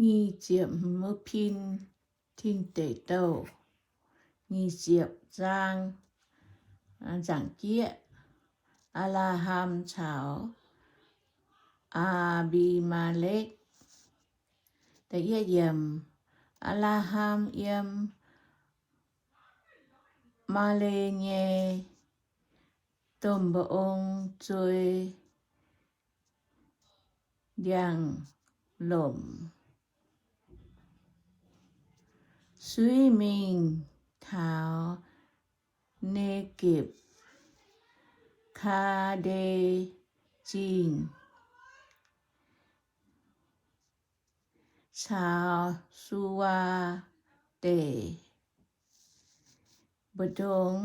Nyic ziepc hmz wuov pin, Tin Deic Douh, nyic ziepc zaang, nzaangc jieqv, Apc^laa^ham caux Aa^mbi^maa^lekv. Da'yietv yiemc, Apc^laa^ham yiem Maale nyei domh mba'ong zuei ndiangx-lomc suiv mingh taux Negepc, Kaa^nde Zingh caux Suwaa Deic, mbu'ndongx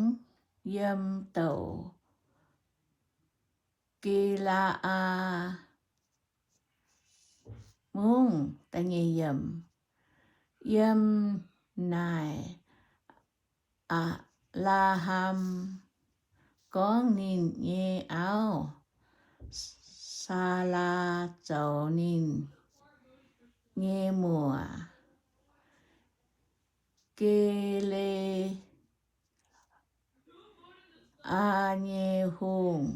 yiem douc Gi^laa^aa Mungv. Yiem naaic Apc^laa^ham gorngv ninh nyei auv, Saalaa, zoux ninh nyei muoc, Gi^le aa nyei hungh,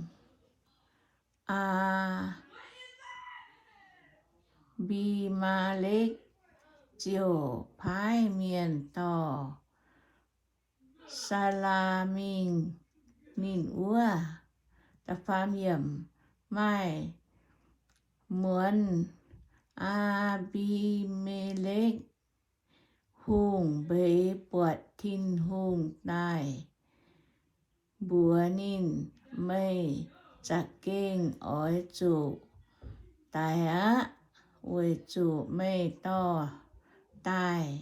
Aa^mbi^maa^lekv, ziouc paaiv mienh dorh Saalaa mingh ninh wuov. Maaih muonz Aa^mbi^me^lekv Hungh mbeix buatc Tin-Hungh daaih mbuox ninh, Meih za'gengh oix zuqc daix aqv, weic zuqc meih dorh daaih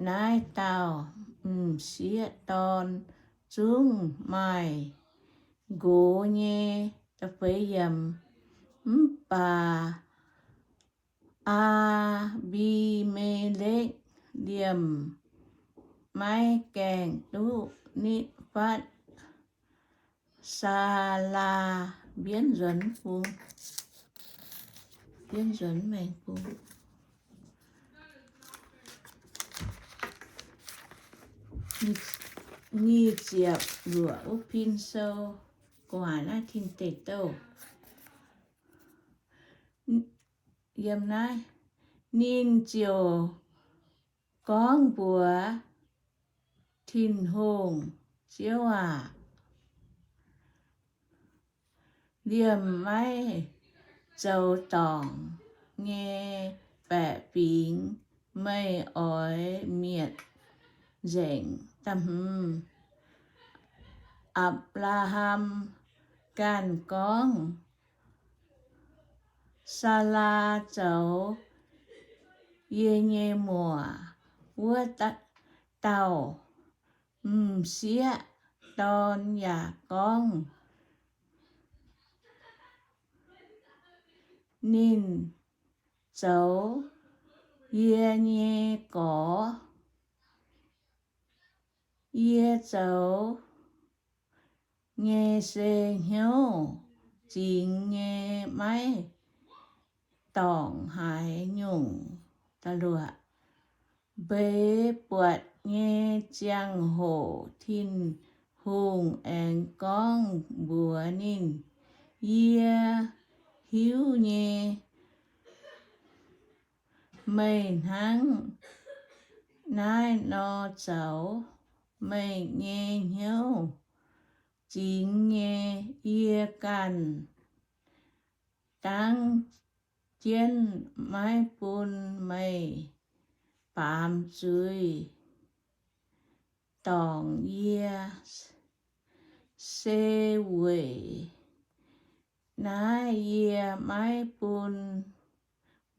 naaiv dauh m'sieqv dorn zungv maaih nqox nyei. Mv baac Aa^mbi^me^lekv liemh maiv gaengh duqv nitv fatv Saalaa. Mbienv nzuonx bung, mbienv nzuonx maengx bung. Nyic ziepc luoqc wuov pin sou, gu'nguaaic naaiv Tin Deic Douh. Yiem naaiv ninh ziouc gorngv mbuox Tin-Hungh, Ziouv aac, liemh maiv zoux dorngc nyei baeqc fingx meih oix mietc nzengc. Apc^laa^ham ganh gorngv, Saalaa zoux yie nyei muoc wuov dauh m'sieqv dorn yaac gorngv, Ninh zoux yie nyei gorx. Yie zoux nyei se hnyouv zingx nyei, maiv dorngc haaix nyungc. Mbeix buatc nyei ziangh hoc Tin-Hungh aengx gorngv mbuox ninh, Yie hiuv nyei, meih hnangv naaiv nor zoux, meih nyei hnyouv zingx nyei. Yie ganh dangv jienv maiv bun meih baamz zuiz dorngc yie. Se weic naaiv yie maiv bun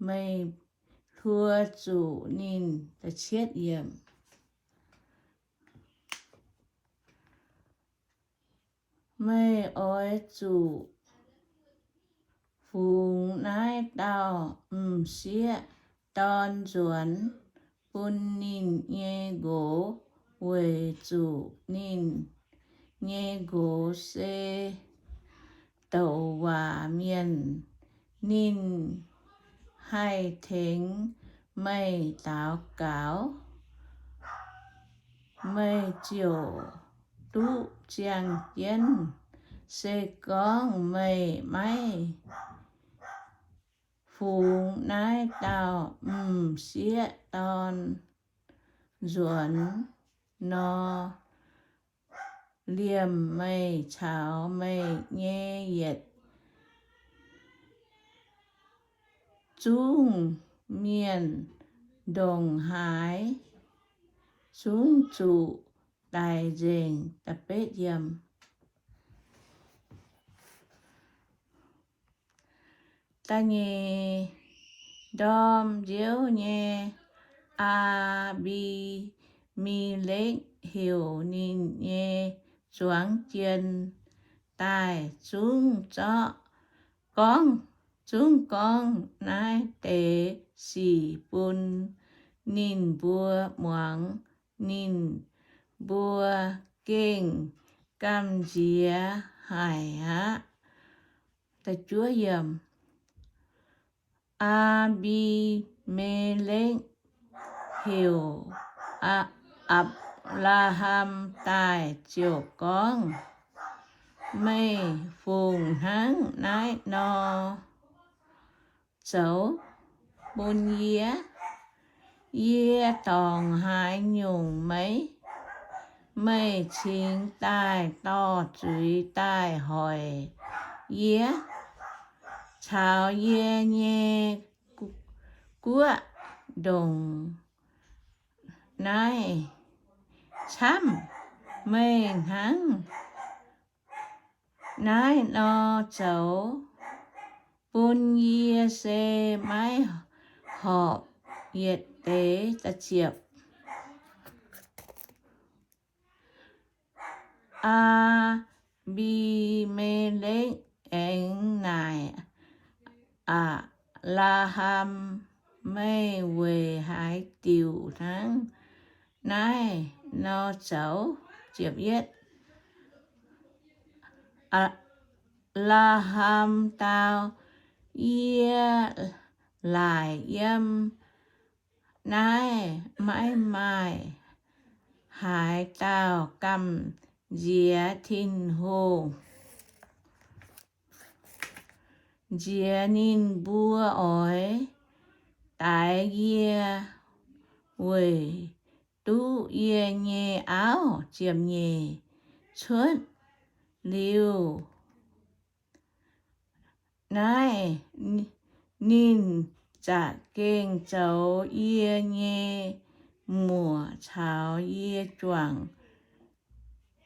meih hluo zuqc ninh. Meih oix zuqc fungx naaiv dauh m'sieqv dorn nzuonx bun ninh nyei nqox, weic zuqc ninh nyei nqox se douc waac mienh. Ninh haih tengx meih daux gaux, meih ziouc duqv ziangh jienv. Se gorngv meih maiv fungx naaiv dauh m'sieqv dorn nzuonx nor, liemh meih caux meih nyei yietc zungv mienh ndongc haaix zungv zuqc daic nzengc. Da'nyeic ndorm nziouv nyei, Aa^mbi^me^lekv heuc ninh nyei zuangx jien daaih zungv zorqv gorngv, zungv gorngv naaiv deix sic bun ninh mbuo muangx. Ninh mbuo gengh gamh nziex haic aqv. Aa^mbi^me^lekv heuc Apc^laa^ham daaih ziouc gorngv, Meih fungc hnangv naaiv nor zoux bun yie? Yie dorngc haaix nyungc meih? Meih cingx daaih dorh zuiz daaih hoic yie caux yie nyei guoqv ndongc naaiv camv. Meih hnangv naaiv nor zoux bun yie se maiv horpc yietc deix. Aa^mbi^me^lekv aengx naaic Apc^laa^ham, Meih weic haaix diuc hnangv naaiv nor zoux? Apc^laa^ham dau, Yie laaic yiem naaiv maiv maaih haaix dauh gamh nziex Tin-Hungh. Nziex ninh mbuo oix daix yie weic duqv yie nyei auv. Ziepc nyeic, cuotv liuz naaiv, ninh za'gengh zoux yie nyei muoc caux yie juangc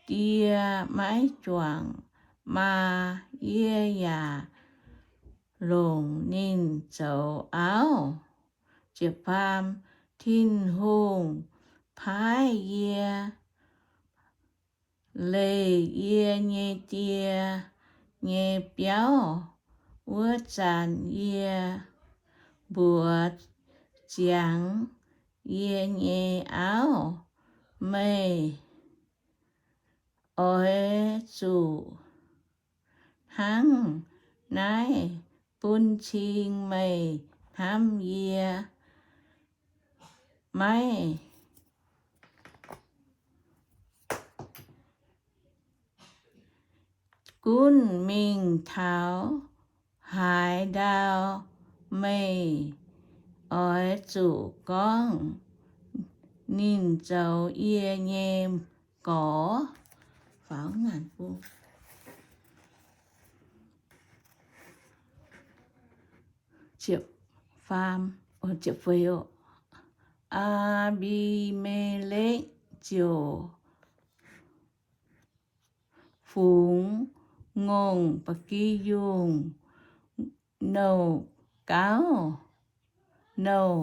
die maiv juangc maa, yie yaac longc ninh zoux auv. Tin-Hungh paaiv yie leih yie nyei die nyei biauv. Wuov zanc yie mbuox ziangx yie nyei auv, Meih oix zuqc hnangv naaiv bun cing meih hnamv yie. Maiv gunv mingh taux haaix ndau, meih oix zuqc gorngv ninh zoux yie nyei gorx. Aa^mbi^me^lekv ziouc fungx ngongh ba'gi yungh nouh gauv, nouh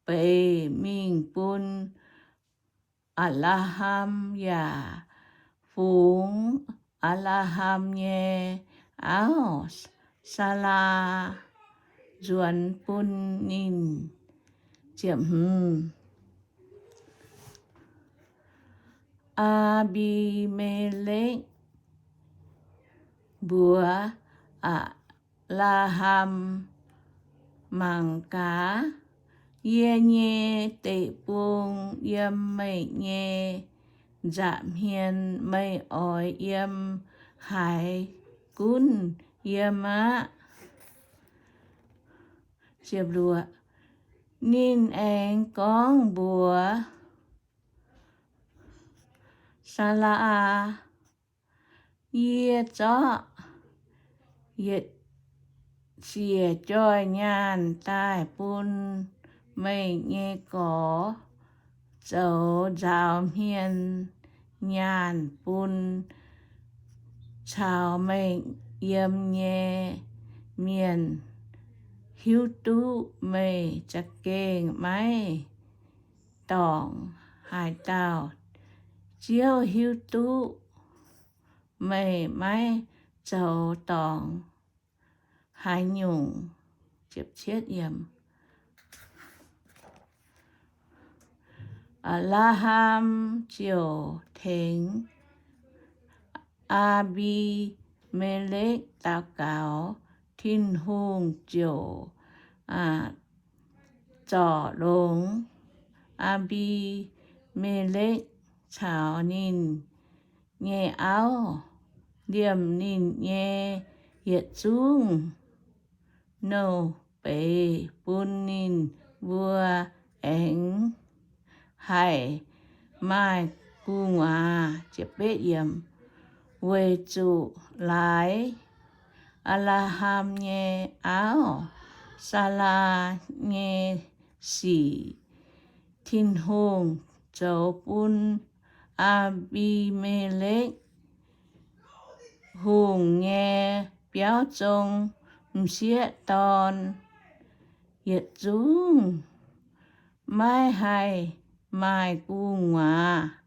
beiz mingh bun Apc^laa^ham, yaac fungx Apc^laa^ham nyei auv, Saalaa, nzuonx bun ninh. Aa^mbi^me^lekv mbuox Apc^laa^ham, mangc gaax yie nyei deic-bung yiem meih nyei nza'hmien. Meih oix yiem haaix gunv yiem aqv. Ninh aengx gorngv mbuox Saalaa, Yie zorqv yietc siec joih nyaanh daaih bun meih nyei gorx zoux nzaaux hmien nyaanh bun caux meih yiem nyei mienh hiuv duqv meih za'gengh maiv dorngc haaix dauh. Ziouv hiuv duqv meih maiv zoux dorngc haaix nyungc. Apc^laa^ham ziouc tengx Aa^mbi^me^lekv daux gaux. Tin-Hungh ziouc zorc longx Aa^mbi^me^lekv caux ninh nyei auv, liemh ninh nyei yietc zungv nouh beiz bun ninh mbuo aengx haih maaih gu'nguaaz. Weic zuqc laaix Apc^laa^ham nyei auv, Saalaa, nyei sic, Tin-Hungh zoux bun Aa^mbi^me^lekv Hungh nyei biauv zong m'sieqv dorn yietc zungv maiv haih maaih gu'nguaaz.